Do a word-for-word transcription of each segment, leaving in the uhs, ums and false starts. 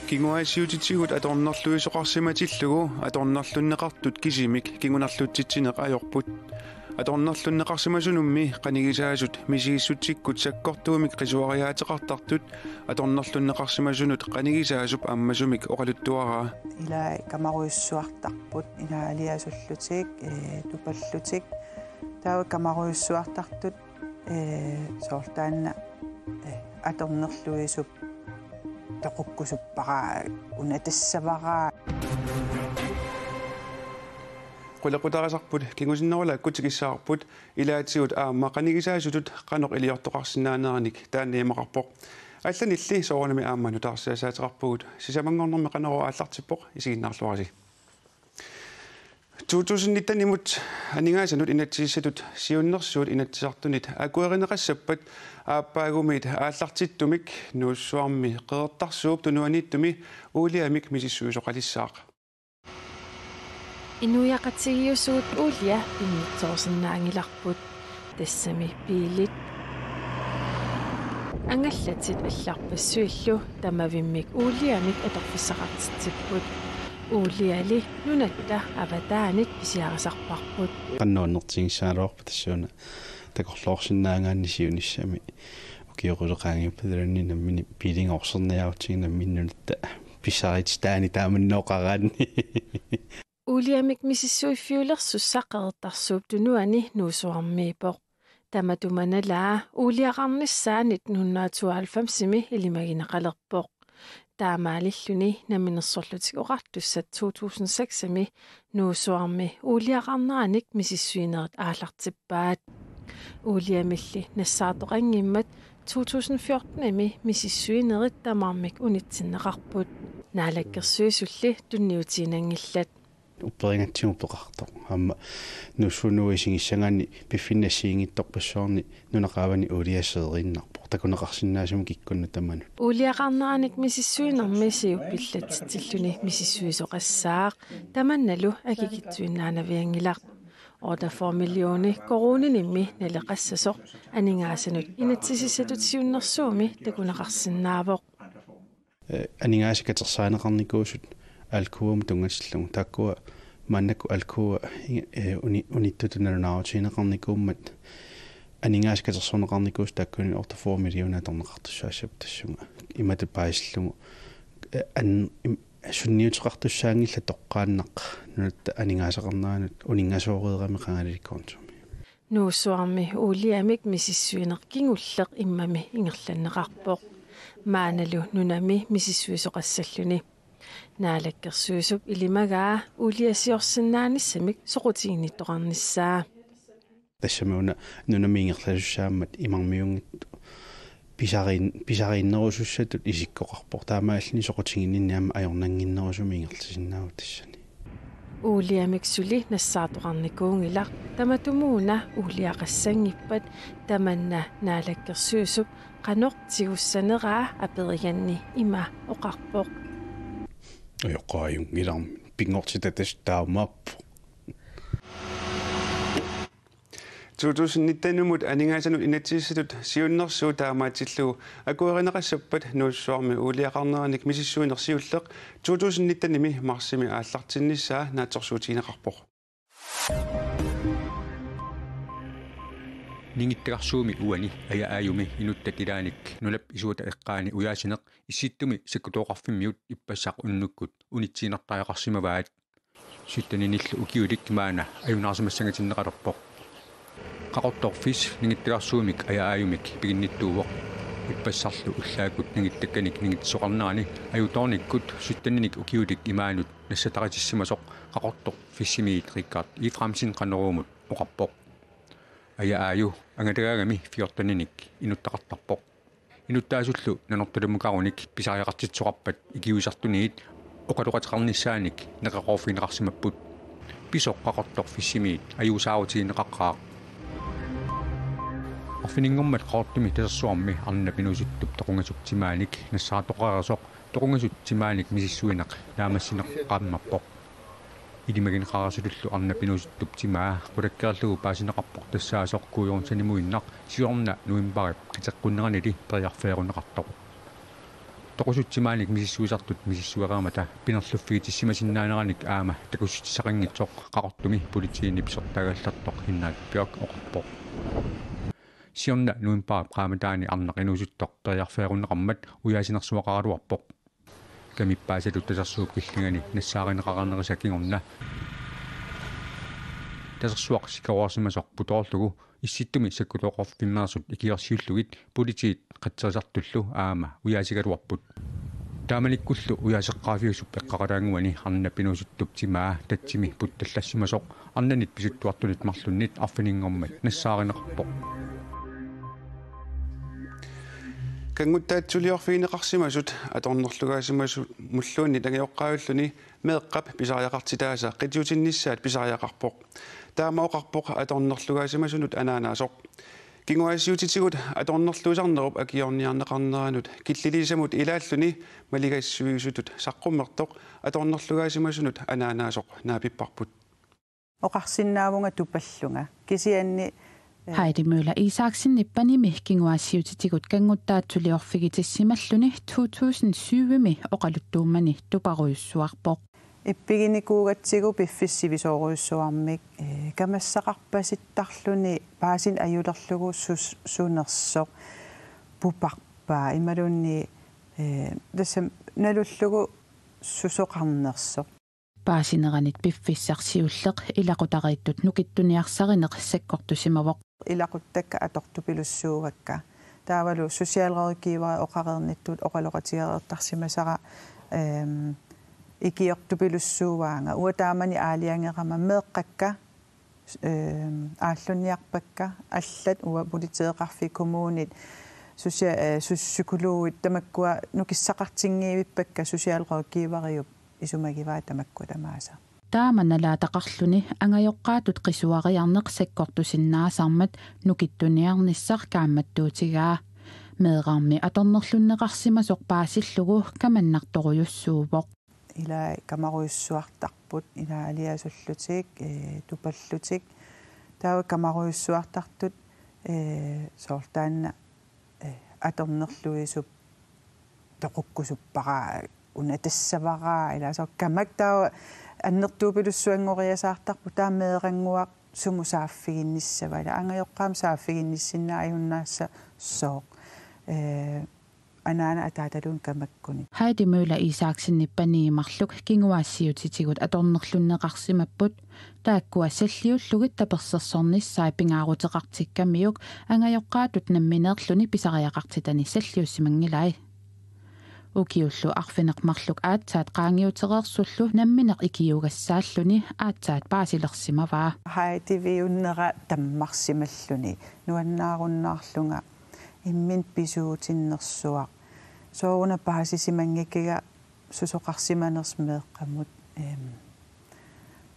Kinguaassiuutitigut atornerluisoqarsimatillugu atornerlunneqartut kisimik kingunerlutsitsineq ajorput. Atornerlunneqarsimasunummi qanigisaasut misigissutsikkut sakkortuumik qisuariaateqartartut atornerlunneqarsimasunut qanigisaasup ammasumik oqaluttuaraa. Ilaa kamarujussuartarput, ilaa aliasullutik, ee, tupallutik. Taava kamarujussuartartut, ee, soorlu taanna, ee, atornerluisup toqukkusuppara, una tassavara. Qulequtarisarput kingusinnerulaakkut tikissavarput, ilaatigut aamma qanigisaasutut qanoq iliortoqarsinnaaneranik taanna imaqarpoq. Allanilli soorunami aamma nutaarsiassaateqarpugut. Sisamanngornermi Qanorooq aallartippoq, isiginnaarluarisi. To tusind nitten-imut aningaasanut inatsisissatut siunnersuut Inatsisartunit akuerineqassappat aappaagumiit aallartittumik Nuussuarmi Qeqertarsuup Tunuaniittumi Uuliamik misissuisoqalissaaq. Inuiaqatigiiusugut uulia pinnitsoorsinnaanngilarput. Tassami biilit, angallatit allarpassuillu tamavimmik uuliamik atorfissaqartitsipput. Uuliali nunatta avataanit pisiarisarparput. Qanoq annertutigissaagaluarpat tassuuna takorloorsinnaagaanni siunissami. Ukioqquleqaanngippat taanna nammineq biilinngorserniarutsigit nammineq nunatta pissarititaani taamannooqaraanni. Uuliamik misissuiffiulersussaq Qeqertarsuup Tunuani Nuussuarmiippoq. Tamatuma nalaa uuliaqarnissaa nitten hundrede tooghalvfems-imi ilimagineqalerpoq. Taamaalilluni Namminersorlutik Oqartussat to tusind seks-imi Nuussuarmi uuliaqarneranik misissuinerit aallartippaat. Uuliamilli nassaartoqanngimmat to tusind fjorten-imi misissuinerit tamarmik unitsinneqarput. Naalakkersuisulli tunniutiinnanngillat. Upperigatsigu peqartoq. Aamma Nuussuup Nuua isigissagaanni piffinni assigiinngitsorpassuarni nunaqaavani uulia seeriinnarpoq. Takuneqarsinnaasumik kikkunnut tamanut. Uuliaqarneranik misissuinermi siuppillatitsilluni misissuisoqassaaq. Tamannalu akikitsuinnaanavianngilaq. Otteogfyrre millioner koruuninimmi naleqassasoq aningaasanut inatsisissatut siunnersuummi takuneqarsinnaavoq. Eh, aningaasat katersaarineqarnikuusut Alcoamut tunngatillugu. Taakkua maannakkut Alcoa, eh, uni-, unittutut nalunaarutigineqarnikuummat aningaasat katersorneqarnikuusut taakkunani otteogfyrre millioner atorneqartussaassapput tassunga. Imatut paasillugu, eh, an-, im-, sunniuteqartussaanngillat toqqaannaq nunatta aningaasaqarneranut uninngasooreerami qangalili kontumi. Nuussuarmi uuliamik misissuineq kingulleq immami ingerlanneqarpoq. Maannalu nunami misissuisoqassalluni. Naalakkersuisup ilimagaa uuliasiorsinnaanissamik soqutiginnittoqarnissaa. Tassami una nunami ingerlasussaammat imarmiunngitsoq pisariin-, pisariinnerusussatut isikkoqarpoq. Taamaalilluni soqutiginninni aamma ajornannginnerusumik ingerlasinnaavugut tassani. Uuliamik suli nassaartoqarnikuunngilaq, tamatumuuna uuliaqassanngippat tamanna Naalakkersuisup qanoq tigussaneraa aperiganni ima oqarpoq: Ujoqqaajunngilaq, pinngortitaq tassa taamaappoq. To tusind nitten-imut aningaasanut inatsisissatut siunnersuut taamaatillugu akuerineqassappat Nuussuarmi uuliaqarneranik misissuineq siulleq to tusind nitten-imi marsimi aallartinnissaa naatsorsuutigineqarpoq. Ningittagarsuumi uani Aja Aajumi inuttat ilaannik nunap isuata eqqaani ujaasineq Issittumi Sakkutooqarfimmiut ippassaq unnukkut unitsiinnartariaqarsimavaat. Sytteninillu ukiulik maanna ajunaarsimassangatinneqalerpoq. Qaqortoq Fish Ningittagarsuumik Aja Aajumik piginnittuuvoq. Ippassarlu ullaakkut ningittakkanik ningitsisoqarnerani ajutoornikkut sytteninik ukiulik imaanut nassataritsissimasoq Qaqortoq Fishimiit Richard Efraimsen Qanoruumut oqarpoq. Aja Aaju angalagaangami fjorteninik inuttaqartarpoq. Inuttaasullu Nanortalimmukarunik pisariaqartitsisoqarpat ikiuisartuniit oqaloqateqarnissaanik neqeroorfigineqarsimapput. Pisoq Qaqortoq Fishimiit ajuusaarutigineqaqqaaq. Arfininngormat Qaqortumi Tasersuarmi arnap inuusuttup toqungasut timaanik nassaartoqareersoq toqungasut timaanik misissuineq naammassineqaqqaammerpoq. Ilimagineqarasutullu arnap inuusuttup timaa qulakkeerlugu paasineqarpoq tassaasoq kuujornsanimuinnaq siorna novembarip qiteqqunneranili periarfeerunneqartoq. Toqusut timaanik misissuisartut misissuereermata pinerluffigitissimasinnaaneranik aamma takussutissaqanngitsoq Qaqortumi politiini pisortaagallartoq Henrik Bjørk oqarpoq. Siorna novembarip qaammataani arnaq inuusuttoq periarfeerunneqarmat ujaasinersuaqaraluarpoq. Kamippaasatut Tasersuup killingani nassaarineqarnerisa kingorna Tasersuaq sikaruarsimasoq putoorlugu Issittumi sakkutoqarfimmeersut ikiorsiullugit politiit qatserisartullu aamma ujaasigaluarput. Taamanikkullu ujaaseqqaafiusup eqqaqalaannguani arnap inuusuttup timaa tatsimi puttallassimasoq arnanit pisuttuartunit marlunnit arfininngormat nassaarineqarpoq. Kannguttaatsuliorfigineqarsimasut atornerlugaasimasumulluunniit angajoqqaajulluni meeqqap pisariaqartitaasa qitiutinnissaat pisariaqarpoq. Taama oqarpoq atornerlugaasimasunut anaanaasoq. Kinguaassiuutitigut atornerluisarnerup akiorniarneqarneranut Killiliisamut ilaalluni maligassiuisutut saqqummertoq atornerlugaasimasunut anaanaasoq naapipparput. Oqarsinnaavunga tupallunga. Kisianni, eh, Heidi Møller Isaksenip panimi kinguaassiuutitigut kannguttaatsuliorfigitissimalluni to tusind syvimi oqaluttuummani tuparujussuarpoq. Ippiginikuugatsigu piffissaq sivisoorujussuarmik, eh, kamassaqarpasittarluni paasineq ajulerlugu sus-, sunersoq puparpaa imaluunniit, eh, tassami nalullugu susoqarnersoq. Paasineranit piffissaq siulleq ilaqutariittut nukittuniarsarineq sakkortusimavoq. Ilaquttakka atortupilussuuakka. Taavalu socialrådgiveri oqareernittut oqaloqatigereertarsimasara, ehm, ikiortupilussuuaanga. Uanga taamani aalajangerama meeqqakka, ehm, aallunniarpakka, allat uanga politeeqarfik, kommunit, socia-, eh, sus-, psykologit tamakkua nukissaqartinngivippakka socialrådgiveriup isumagivaa tamakku tamaasa. Taama nalaataqarluni angajoqqaatut qisuariarneq sakkortusinnaasarmat nukittuniarnissaq kaammattuutigaa. Meerarmi atornerlunneqarsimasoq paasillugu kamannartorujussuuvoq. Ilaa kamarujussuartarput, ilaa aliasullutik, eh, tupallutik. Taava kamarujussuartartut, eh, soorlu taanna, eh, atornerluisup toqukkusuppara, una tassavara, ilaa soorlu kamak taava annertuupilussuanngoriasaartarput, taava meerannguaq sumut saaffiginnissava, ilaa angajoqqaamik saaffiginnissinnaajunnaassasoq. Eh, anaana ataataluunniit kamakkunik. Heidi Møller Isaksenip panii marluk kinguaassiuutitigut atornerlunneqarsimapput, taakkua salliullugit tapersersornissaat pingaaruteqartikkamiuk angajoqqaatut nammineerluni pisariaqartitani salliussimanngilai. Ukiullu arfineq-marluk aatsaat qaangiutereersullu nammineq ikiugassaalluni aatsaat paasilersimavaa. Heidi-viunnera tammarsimalluni nuannaarunnaarlunga imminut pisuutinnersuaq. Sooruna paasisimanngikkiga susoqarsimanersoq meeqqamut, ehm,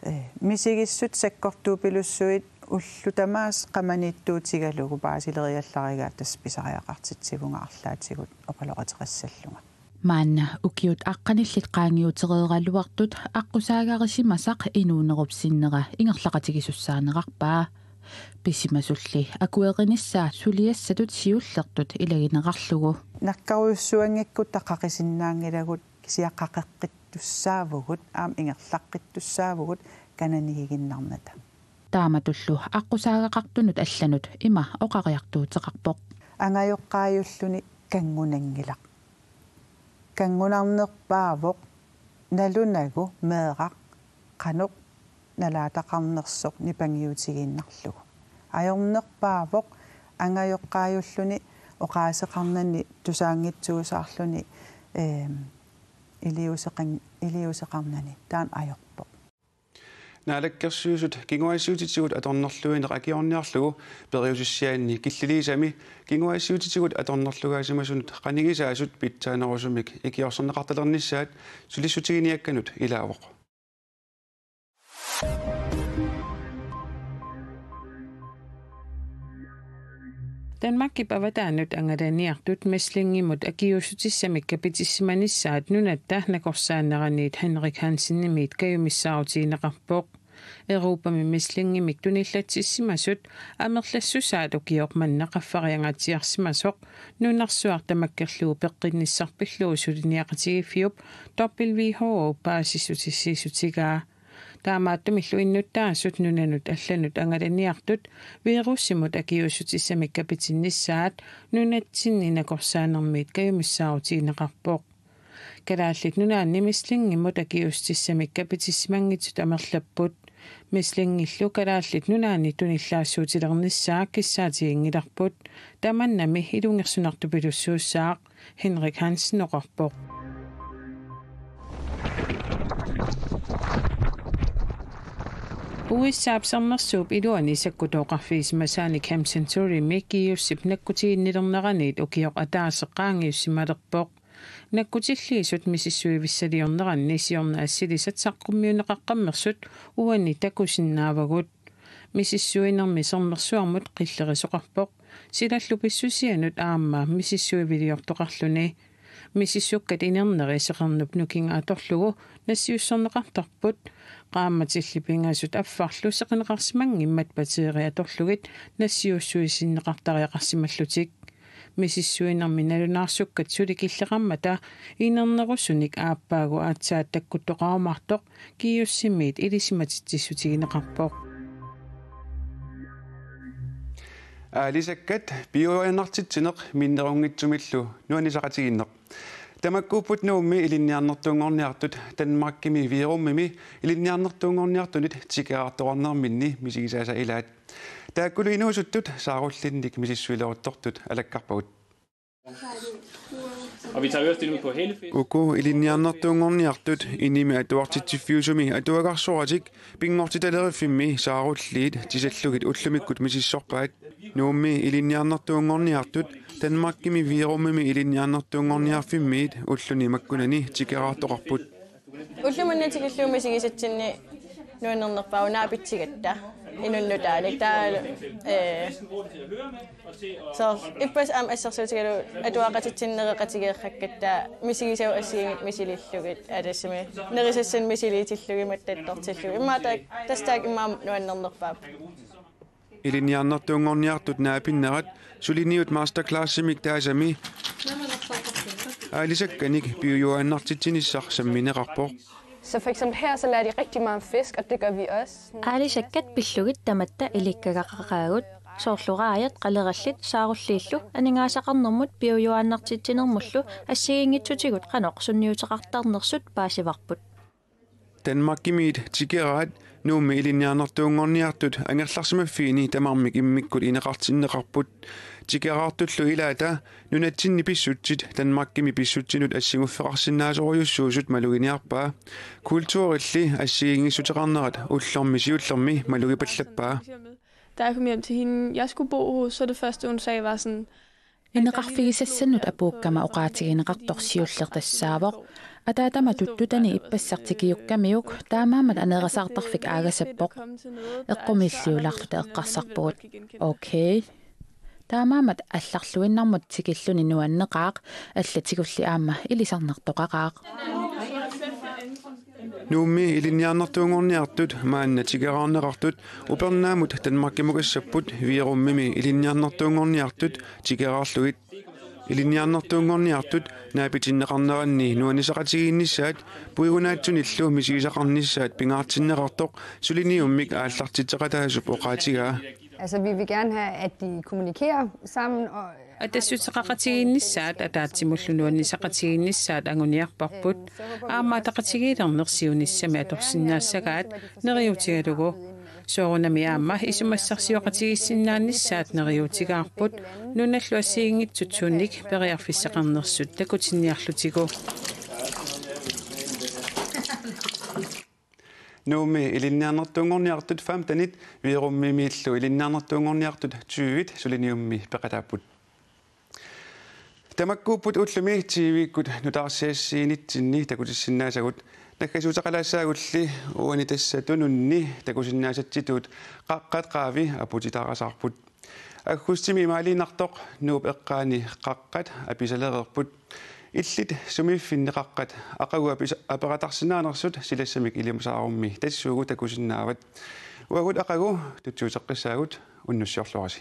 eh, misigissut sakkortuupilussuit ullut tamaasa qamaniittuutigalugu paasileriallarigaat tassa pisariaqartitsivunga arlaatigut oqaloqateqassallunga. Maanna ukiut aqqanillit qaangiutereeraluartut aqqusaagarisimasaq inuunerup sinnera ingerlaqatigisussaanerarpaa. Pisimasulli akuerinissaa suliassatut siullertut ilagineqarlugu. Nakkarujussuanngikkutta qaqisinnaanngilagut, kisianni qaqeqqittussaavugut, aamma ingerlaqqittussaavugut kananiiginnarnata. Taamatullu aqqusaagaqartunut allanut ima oqariartuuteqarpoq. Angajoqqaajulluni kanngunanngilaq. Kanngunarnerpaavoq nalunagu meeraq qanoq nalaataqarnersoq nipangiutigiinnarlugu. Ajornerpaavoq angajoqqaajulluni oqaaseqarnani tusaanngitsuusaarluni, eem, iliuuseqan-, iliuuseqarnani, taanna ajorpoq. Naalakkersuisut kinguaassiuutitigut atornerluineq akiorniarlugu periusissiaanni Killiliisami kinguaassiuutitigut atornerlugaasimasunut qanigisaasut pitsaanerusumik ikiorserneqartalernissaat sulissutiginiakkanut ilaavoq. Danmarkip avataanut angalaniartut mæslingimut akiuussutissamik kapitissimanissaat nunatta nakorsaaneraniit Henrik Hansenimiit kajumissaarutigineqarpoq. Europami mæslingimik tunillatsissimasut amerlassusaat ukioq manna qaffariangaatsiarsimasoq nunarsuaq tamakkerlugu peqqinnissaq pillugu suliniaqatigiiffiup W H O paasissutissiissutigaa. Taamaattumillu innuttaasut nunanut allanut angalaniartut virusimut akiuussutissamik kapitinnissaat nunatsinni nakorsaanermiit kajumissaarutigineqarpoq. Kalaallit Nunaanni mæslingimut akiuussutissamik kapitissimanngitsut amerlapput. Mæslingillu Kalaallit Nunaanni tunillaassuutilernissaa kissaatiginngilarput. Tamannami ilungersunartupilussuussaaq, Henrik Hansen oqarpoq. U S A-p sermersuup iluani sakkutooqarfigisimasaanik Hemp Centurymi GUS'ip nakkutiginnilerneraniit ukioq ataaseq qaangiussimalerpoq. Nakkutilliisut misissuivissaliorneranni siorna assilisat saqqummiunneqaqqammersut uani takusinnaavagut. Misissuinermi sermersuarmut qillerisoqarpoq, silallu pissusianut aamma misissuiviliortoqarluni. Misissukkat inerneri seqernup nukinga atorlugu nassiussorneqartarput. Qaammatilli pingasut affarlu seqineqarsimanngimmat batteriit atorlugit nassiussuisinneqartariaqarsimallutik. Misissuinermi nalunaarsukkat suli killeqarmata inernerusunik aappaagu aatsaat takkuttoqarumaartoq GUS-imiit ilisimatitsissutigineqarpoq. Aalisakkat piujuaannartitsineq minnerunngitsumillu nuannisaqatigiinneq. Tamakkuupput Nuummi ilinniarnertuunngorniartut Danmarkimi Virumimi ilinniarnertuunngorniartunit tikeraartoqarnerminni misigisaasa ilaat. Taakkulu inuusuttut saarullinnik misissuileruttortut alakkarpagut. Og vi tager ørestilling ud på Hellefest. Uku ilinniarnertuunngorniartut inimi atuartitsiffiusumi atuagarsoratik pinngortitaleriffimmi saarulliit tisallugit ullumikkut misissorpaat. Nuummi ilinniarnertuunngorniartut Danmarkimi Virumimi ilinniarnertuunngorniarfimmiit ulluni makkunani tikeraartoqarput. Ullumikkut tikillugu misigisatsinni nuannernerpaavoq naapitsigatta inunnutaanik. Taava, eh, soorlu ippassaq aamma assersuutigalugu atuaqatitsinereqatigeeqqakkatta misigisavut assigiinngitsut misilillugit, aa, tassami nerisassanik misiliitillugit mattattortillugit. Immaqa taakku, tassa taakku immaqa nuannernerpaavoq. Ilinniarnertuunngorniartut naapinnerat suliniut masterclassimik taasami aalisakkanik piujuaannartitsinissaq sammineqarpoq. Så for eksempel her, så lærer de rigtig meget om fisk, og det gør vi også. Aalisakkat pillugit tamatta ilikkagaqaqaagut. Soorlu raajat, qalerallit, saarulliillu aningaasaqarnermut piujuaannartitsinermullu assigiinngitsutigut qanoq sunniuteqartarnersut paasivarput. Danmarkimiit tikeraat Nuummi ilinniarnertuunngorniartut angerlarsimaffiini tamarmik immikkut ineqartinneqarput. Tikeraartullu ilaata nunatsinni pissutsit Danmarkimi pissutsinut assiguffeqarsinnaasorujussuusut maluginiarpaa. Kulturilli assigiinngissuteqarnerat ullormi siullermi malugipallappaa. Da jeg kom hjem til hende, jeg skulle bo hos, så det første, hun sagde, var sådan, Ineqarfigisassannut apuukkama oqaatigineqartoq siulleq tassaavoq: Ataatama tuttutani ippassaq tikiukkamiuk, taamaammat aneerasaartarfik aagasappoq. Eqqumiilliulaarluta eqqarsarpugut: Okay. Taamaammat allarluinnarmut tikilluni nuanneqaaq, allatigulli aamma ilisarnartoqaqaaq. Nuummi ilinniarnertuunngorniartut maanna tikeraarneqartut Upernaamut Danmarkimugassapput Virumimi ilinniarnertuunngorniartut tikeraarlugit. Ilinniarnertuunngorniartut naapitinneqarneranni nuannisaqatigiinnissaat puigunaatsunillu misigisaqarnissaat pingaartinneqartoq suliniummik aallartitseqataasup oqaatigaa. Altså, vi vil gerne have, at de kommunikerer sammen, og Atassuteqaqatigiinnissaat ataatsimullu nuannisaqatigiinnissaat anguniarparput. Aamma ataqatigiilerneq siunissami atorsinnaassagaat neriuutigalugu. Soorunami aamma isumassarsioqatigiissinnaanissaat neriuutigaarput. Nunallu assigiinngitsut suunik periarfissaqarnersut takutinniarlutigu. Nuummi ilinniarnertuunngorniartut femtenit Virumimiillu ilinniarnertuunngorniartut tyvit suliniummi peqataapput. Tamakkuupput ullumi T V-kkut nutaarsiassiinitsinni takutissinnaasagut. Naggasiuteqalaassaagulli uani tassa tununni takusinnaasatsitut qaqqat qaavi aputitaarasaarput. Aggustimi imaaliinnartoq Nuup eqqaani qaqqat apisalereerput. Illit sumiiffinni qaqqat aqagu apis-, apeqatarsinnaanersut silassamik ilimasaarummi tassuugut takusinnaavat. Uagut aqagu tutsiuteqqissaagut, unnussiorluarisi.